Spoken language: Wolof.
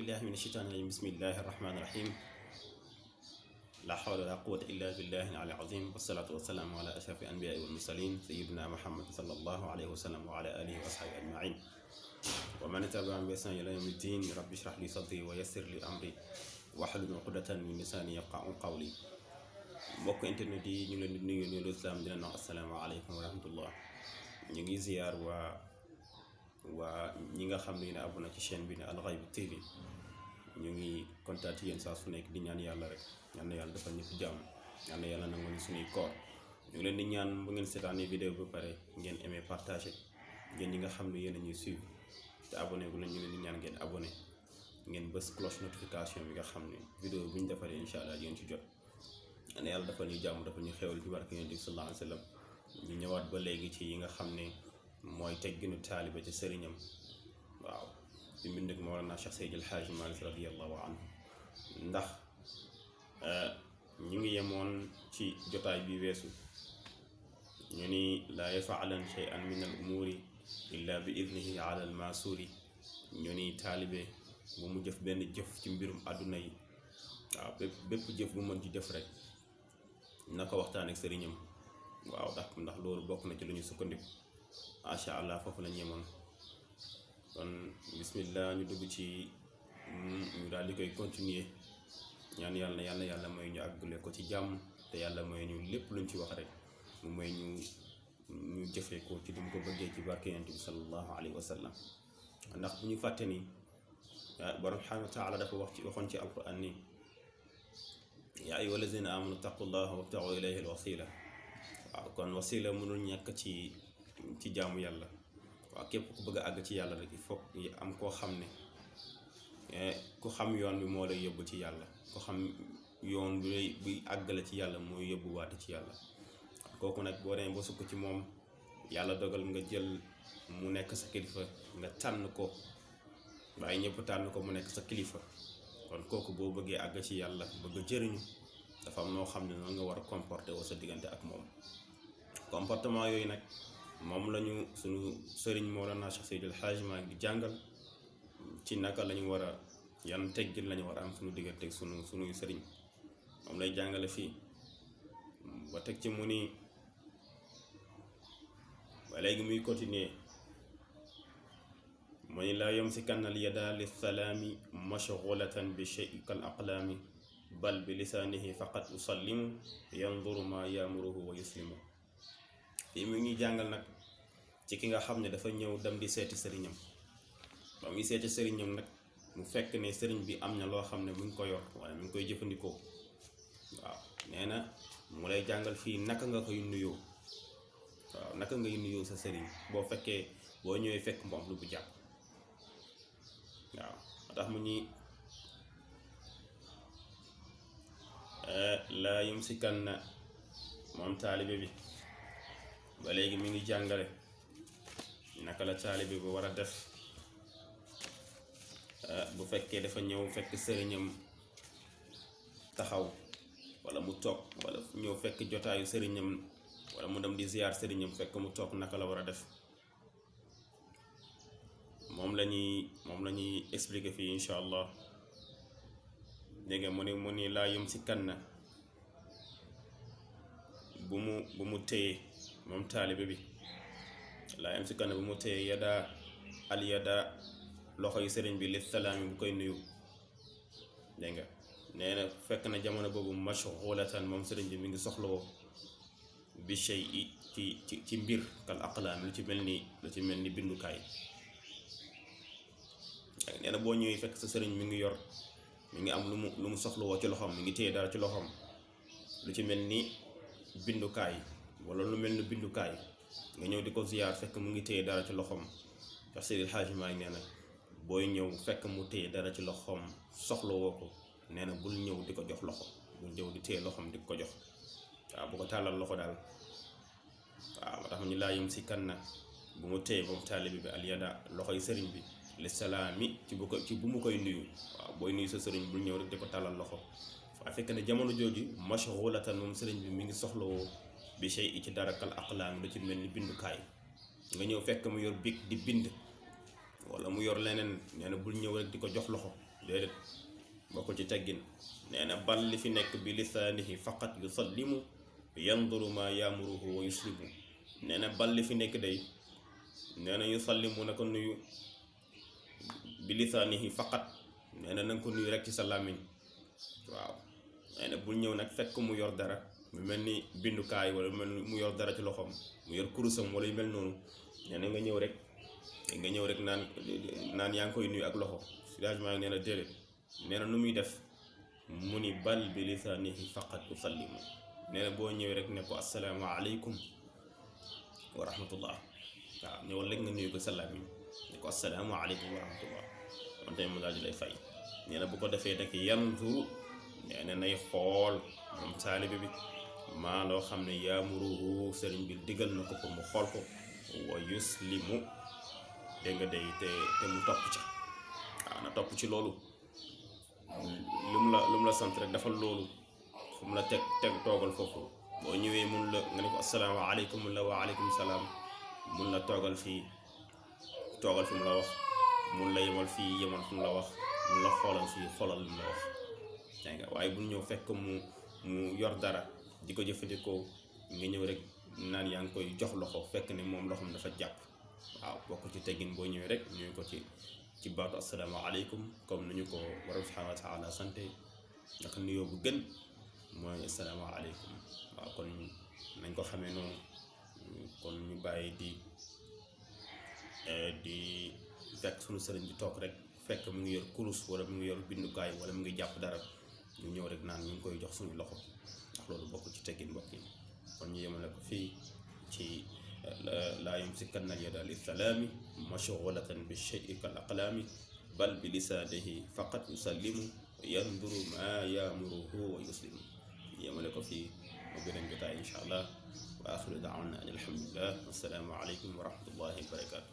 billahi min asheytaani rajim bismillahi rahmaani rahim la hawla wala quwwata illa billahi al azim wasalaatu wasalaamu ala ashrafi anbiyaai wal mursalin sayidina muhammad sallallahu alayhi wa sallam wa ala alihi wa ashabi ajmain wa man tabi'ahum bi ihsan ila yawmi ddin rabbi shrah li sadri wa yassir li amri wahlul uqdatan min lisani yafqahu qawli. mbokk internet yi ñu leen di nuyu nuyu islam dina wax assalaamu aleykum wa rahmatullah. ñu ngi ziyaar waa ñi nga xam ne abonné ci chaîne bi ne Al Haïbou TV. ñu ngi kontaan ci yéen saa su nekk di ñaan yàlla rek ñaan na yàlla defal ñëpp jàmm ñaan na yàlla nangu ñu suñuy koor. ñu ngi leen di ñaan bu ngeen seetaanee vidéo ba pare ngeen aimé partagé ngeen ñi nga xam ne yéen a ñuy suivre te abonné gu leen ñu leen di ñaan ngeen abonné ngeen bës cloche notification bi nga xam ne vidéo bu ñu defaree incha allah ngeen ci jot. ñaan na yàlla defal ñu jàmm defal ñu xéwal ci barke Yonent bi sallallahu alayhi wa sallam. ñu ñëwaat ba léegi ci yi nga xam ne mooy tegginu taaliba ci sëriñam. waaw di mbind ak Mawlana Cheikh Seydi El Hadji Malick radiyallahu anhu. ndax ñu ngi yemoon ci jotaay bi weesu ñu ni laa yafaalan shay'an min al umuri illa bi idnihi ala al masuri. ñu ni taalibe bu mu jëf benn jëf ci mbirum àdduna yi. waaw bépp jëf bu mën ci jëf rek na ko waxtaan ak sëriñam. waaw ndax loolu bokk na ci lu ñu sukkandiku macha allah foofu la ñu yemoon. kon bismillah ñu dugg ci ñu daal di koy continuer ñaan yàlla mooy ñu àggale ko ci jàmm te yàlla mooy ñu lépp luñ ci wax rek mu mooy ñu jëfee ko ci duñ ko bëggee ci barke Yonent bi sallallahu alayhi wa sallam. ndax bu ñu fàtte ni borom subhaanahu wa taala dafa waxoon ci alquran ni yaa ayyuha allazina amanu taqullaha wabtagu ilayhi alwasila. waaw kon wasila mënul ñàkk ci jaamu yàlla. waaw képp ku bëgg a àgg ci yàlla rek il faut am koo xam ne ku xam yoon bi moo lay yóbbu ci yàlla ku xam yoon bi àggale ci yàlla mooy yóbbu waate ci yàlla. kooku nag boo demee ba sukk ci moom yàlla dogal nga jël mu nekk sa kilifa nga tànn ko waaye ñëpp tànn ko mu nekk sa kilifa. kon kooku boo bëggee àgg ci yàlla bëgg a jëriñu dafa am noo xam ne noonu nga war a comporter woo sa diggante ak moom. comportement yooyu nag moom lañu suñu sëriñ Mawlana Cheikh Seydi El Hadji Malick di jàngal ci naka lañu war a yan teggin lañu war a am suñu diggante ak suñuy sëriñ. moom lay jàngale fii ba teg ci mu ni ba léegi muy continuer mu ni laa yumsikanna al yada li salaami mashghulatan bi shay'in kal aqlaami bal bi lisaanihi faqat usallimu yanduru ma yamuruhu wa yuslimu. fii mu ngi jàngal nag ci ki nga xam ne dafa ñëw dem di seeti sëriñam. ba muy seeti sëriñam nag mu fekk ne sëriñ bi am na loo xam ne mu ngi ko yor wala mu ngi koy jëfandikoo. waaw nee na mu lay jàngal fii naka nga koy nuyoo. waaw naka ngay nuyoo sa sëriñ boo ñëwee fekk mu am lu bu jàpp. waaw moo tax mu ñi laa yumsikanna moom taalibe bi ba léegi mi ngi jàngale naka la taalibe bi war a def bu fekkee dafa ñëw fekk sëriñam taxaw wala mu toog wala ñëw fekk jotaayu sëriñam wala mu dem di ziyaar sëriñam fekk mu toog naka la war a def. moom la ñuy expliquer fii incha allah. dégg nga mu ni laa yumsikanna bu mu téye moom taalibe bi laa yumsikanna bu mu téye al yada loxo yu sëriñ bi li salaami bu koy nuyu. dégg nga nee na fekk na jamono boobu mashghulatan moom sëriñ bi mi ngi soxlawoo bi shay'i ci mbir kal aqlaam lu ci mel ni bindukaay. nee na boo ñëwee fekk sa sëriñ mi ngi am lu mu soxlawoo ci loxoom mi ngi téye dara ci loxoom lu ci mel ni bindukaay wala lu mel ni bindukaay nga ñëw di ko ziyaar fekk mu ngi téye dara ci loxoom. Cheikh Seydi El Hadji Malick nee na booy ñëw fekk mu téye dara ci loxoom soxlawoo ko nee na bul ñëw di ko jox loxo bul ñëw di téye loxoom di ko jox. waaw bu ko tàllal loxo daal. waaw moo tax ñu laa yumsikanna bu mu téye moom taalibe bi al yada loxoy sëriñ bi li salaami ci bu mu koy nuyu. waaw booy nuyu sa sëriñ bul ñëw rek di ko tàllal loxo. waaye fekk ne jamono jooju mashghulatan moom sëriñ bi mi ngi soxlawoo bi shay'i ci dara kal aqlaam lu ci mel ni bindukaay. nga ñëw fekk mu yor bic di bind wala mu yor leneen nee na bul ñëw rek di ko jox loxo déedéet bokkul ci teggin nee na bal li fi nekk bi lisaanihi faqat yusallimu yanduru ma yaamuruhu wa yuslimu nee na bal li fi nekk day nee na yusallimu na ko nuyu bi lisaanihi faqat nee na nga ko nuyu rek ci sa làmmiñ waaw nee na bul ñëw nag fekk mu yor dara mu mel ni bindukaay wala mu yor dara ci loxoom mu yor kurusam wala yu mel noonu nee na nga ñëw rek naan yaa ngi koy nuyu ak loxo sidagement nee na déedéet nee na nu muy def mu ni bal bi lisaanihi faqat usallimu nee na boo ñëwee rek ne ko assalaamu aleykum wa rahmatullah waaw ñëwal rek nga nuyu ko sa làmmiñ ne ko assalaamu aleykum wa rahmatullah man tamit mu daal di lay fay nee na bu ko defee nag yanzuru nee na nay xool moom taalibe bi maa loo xam ne yaamuruhu sëriñ bi digal na ko pour mu xool ko wa yuslimu dégg nga day te mu topp ca waaw na topp ci loolu lu mu la sant rek defal loolu fu mu la teg toogal foofu boo ñëwee mun la nga ne ko assalaamu aleykum mun la wa aleykum salaam mun la toogal fi mu la wax mun la yemal fii yemal fu mu la wax mun la xoolal fii xoolal lu mu la wax dégg nga waaye bu ñëw fekk mu yor dara di ko jëfandikoo nga ñëw rek naan yaa ngi koy jox loxo fekk ne moom loxoom dafa jàpp waaw bokk ci teggin boo ñëwee rek ñëwee ko ci baatu assalaamu aleykum comme ni ñu ko borom subhaanahu wa taala sante ndax nuyoo bu gën mooy assalaamu aleykum waaw kon nañ ko xamee noonu kon ñu bàyyi di fekk suñu sëriñ bi toog rek fekk mu ngi yor kurus wala mu ngi yor bindukaay wala mu ngi jàpp dara ñu ñëw rek naan ñu ngi koy jox suñu loxo ndax loolu bokk ci teggin mbokk yi kon ñu yemale ko fii ci laa yumsikanna al-yada lis-salaami mashghulatan bi-shay'i kal-aqlaami bal bi lisaanihi faqat yusallimu yanduru ma yaamuruhu wa yuslimu ñu yemale ko fii mu beneen jotaay insha allah wa axiru da'waana an alhamdulillah wassalaamu aleykum wa rahmatullahi wa barakaatu